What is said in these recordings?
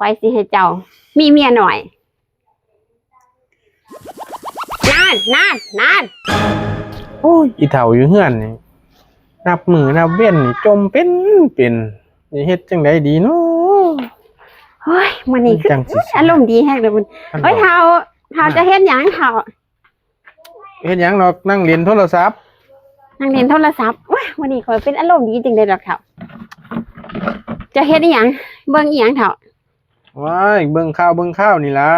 ຂ້ອຍຊິໃຫ້ເຈົ້າມີເມຍນ້ອຍ. ນັ້ນ ນັ້ນ ນັ້ນ. ໂອ້ຍ ອີເຖົ້າຢູ່ເຮືອນນີ້ ນັບມື້ນັບເວັນນີ້ ຈົ່ມເປັນເປັນ ຊິເຮັດຈັ່ງໃດດີເນາະ? ໂອ້ຍ ມື້ນີ້ຄື ຈັ່ງຊິ ອາລົມດີແຮງເດ້. ເອີຍ ເຖົ້າ ເຖົ້າ ເຈົ້າເຮັດຫຍັງເຖົ້າ? ເຮັດຫຍັງດອກ ນັ່ງຫຼິ້ນໂທລະສັບ. ນັ່ງຫຼິ້ນໂທລະສັບ. ໂອ້ຍ ມື້ນີ້ຂ້ອຍເປັນອາລົມດີຈັ່ງໃດດອກເຖົ້າ. ເຈົ້າເຮັດອີ່ຫຍັງ? ເບິ່ງອີ່ຫຍັງເຖົ້າ? ວ້າຍ ເບິ່ງຂ່າວ ເບິ່ງຂ່າວນີ້ລະ.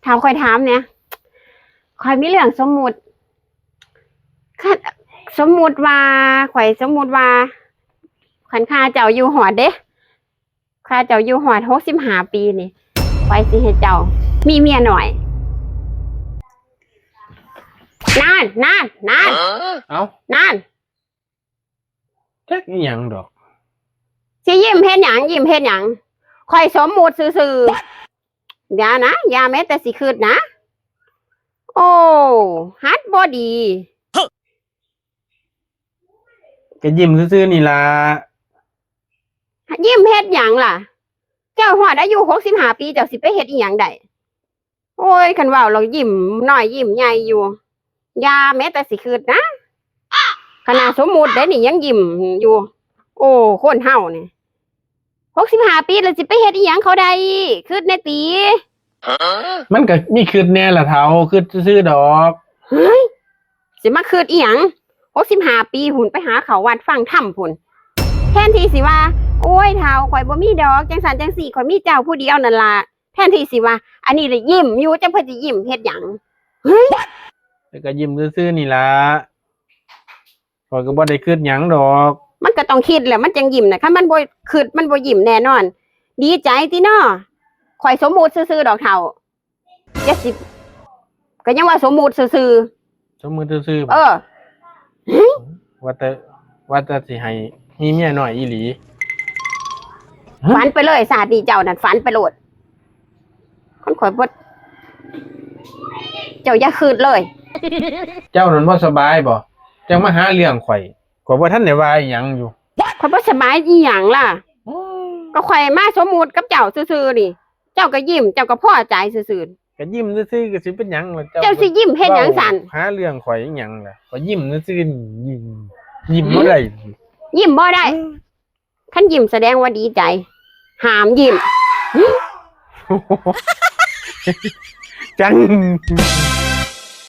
ເຖົ້າ ຂ້ອຍຖາມແດ່ ຂ້ອຍມີເລື່ອງສົມມຸດ. ຄັນ ສົມມຸດວ່າ ຂ້ອຍສົມມຸດວ່າ ຄັນຂ້າເຈົ້າຢູ່ຮອດເດ້ ຂ້າເຈົ້າຢູ່ຮອດຫົກສິບຫ້າປີນີ້ ຂ້ອຍຊິໃຫ້ເຈົ້າມີເມຍນ້ອຍ. ນັ້ນ ນັ້ນ ນັ້ນ. ເອົ້າ ນັ້ນ ຈັກອີ່ຫຍັງດອກ. ຊິຍິ້ມເຮັດຫຍັງ? ຍິ້ມເຮັດຫຍັງ? ຂ້ອຍສົມມຸດຊື່ໆ. ຢ່ານະ ຢ່າແມ້ແຕ່ຊິຄິດນະ. ໂອ້ ຫັດບໍ່ດີ. ກະຍິ້ມຊື່ໆນີ້ລະ. ຍິ້ມເຮັດຫຍັງລະ? ເຈົ້າຮອດອາຍຸຫົກສິບຫ້າປີ ເຈົ້າຊິໄປເຮັດອີ່ຫຍັງໄດ້? ໂອ້ຍ ຄັນເວົ້າແລ້ວຍິ້ມນ້ອຍຍິ້ມໃຫຍ່ຢູ່. ຢ່າແມ້ແຕ່ຊິຄິດນະ. ຂະໜາດສົມມຸດເດ້ນີ້ຍັງຍິ້ມຢູ່. ໂອ້ ຄົນເຮົານີ້ ຫົກສິບຫ້າປີແລ້ວຊິໄປເຮັດອີ່ຫຍັງເຂົາໄດ້? ຄິດແດ່ຕິ. ມັນກະມີຄິດແດ່ລະເຖົ້າ ຄິດຊື່ໆດອກ. ເຮີ້ຍ ຊິມາຄິດອີ່ຫຍັງ? ຫົກສິບຫ້າປີພຸ້ນ ໄປຫາເຂົ້າວັດຟັງທຳພຸ້ນ. ແທນທີ່ຊິວ່າ ໂອ້ຍ ເຖົ້າ ຂ້ອຍບໍ່ມີດອກ ຈັ່ງຊັ້ນຈັ່ງຊີ້ ຂ້ອຍມີເຈົ້າຜູ້ດຽວນັ້ນລະ. ແທນທີ່ຊິວ່າ ອັນນີ້ລະຍິ້ມຢູ່ ຈັກເພິ່ນຊິຍິ້ມເຮັດຫຍັງ? ເຮີ້ຍ ແຕ່ກະຍິ້ມຊື່ໆນີ້ລະ. ຂ້ອຍກໍບໍ່ໄດ້ຄິດຫຍັງດອກ. ມັນກໍຕ້ອງຄິດແຫຼະ ມັນຈັ່ງຍິ້ມນະ. ຄັນມັນບໍ່ຄິດ ມັນບໍ່ຍິ້ມແນ່ນອນ. ດີໃຈຕິເນາະ. ຂ້ອຍສົມມຸດຊື່ໆດອກເຖົ້າ. ຢ່າຊິ ກໍຍັງວ່າສົມມຸດຊື່ໆ. ສົມມຸດຊື່ໆ. ເອີ. ວ່າແຕ່ ວ່າແຕ່ຊິໃຫ້ມີເມຍນ້ອຍອີ່ຫຼີ. ຝັນໄປເລີຍ ຊາດນີ້ເຈົ້ານັ້ນ ຝັນໄປໂລດ. ຄັນຂ້ອຍບໍ່ ເຈົ້າຢ່າຄິດເລີຍ. ເຈົ້ານັ້ນບໍ່ສະບາຍບໍ່? ຈັ່ງມາຫາເລື່ອງຂ້ອຍ. ຂ້ອຍບໍ່ທັນໄດ້ວ່າອີ່ຫຍັງຢູ່. ຂ້ອຍບໍ່ສະບາຍອີ່ຫຍັງລະ? ອືມ ກໍຂ້ອຍມາສົມມຸດກັບເຈົ້າຊື່ໆນີ້. ເຈົ້າກໍຍິ້ມ ເຈົ້າກໍພໍໃຈຊື່ໆ. ກໍຍິ້ມຊື່ໆ ກໍຊິເປັນຫຍັງລະ? ເຈົ້າ ເຈົ້າຊິຍິ້ມເຮັດຫຍັງຊັ້ນ? ຫາເລື່ອງຂ້ອຍອີ່ຫຍັງລະ? ຂ້ອຍຍິ້ມຊື່ໆ ຍິ້ມ ຍິ້ມບໍ່ໄດ້. ຍິ້ມບໍ່ໄດ້. ອືມ ຄັນຍິ້ມສະແດງວ່າດີໃຈ. ຫ້າມຍິ້ມ. ຈັ່ງ